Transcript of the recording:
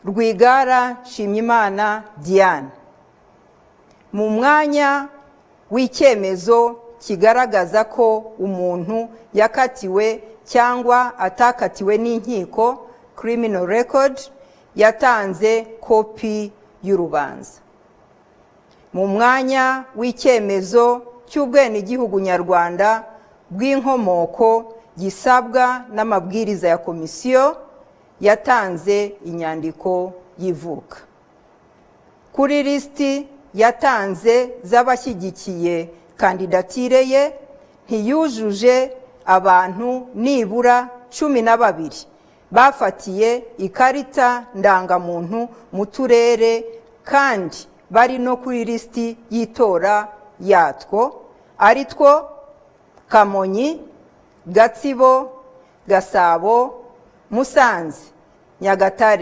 Rwigara Nshimyimana Diane. Mu mwanya w'icyemezo kigaragaza ko umuntu yakatiwe cyangwa atakatiwe n'inkiko, criminal record, yatanze kopi y'urubanza. Mu mwanya w'icyemezo cy'ubwenegihugu nyarwanda bw'inkomoko gisabwa n'amabwiriza ya komisiyo, yatanze inyandiko y'ivuka. Kuri lisiti yatanze z'abashyigikiye kandidatire ye, ntiyujuje abantu nibura 12 bafatiye ikarita ndangamuntu mu turere kandi bari no kuri lisiti y'itora yatwo, ari two Kamonyi, Gatsibo, Gasabo, Musanze, Nyagatare.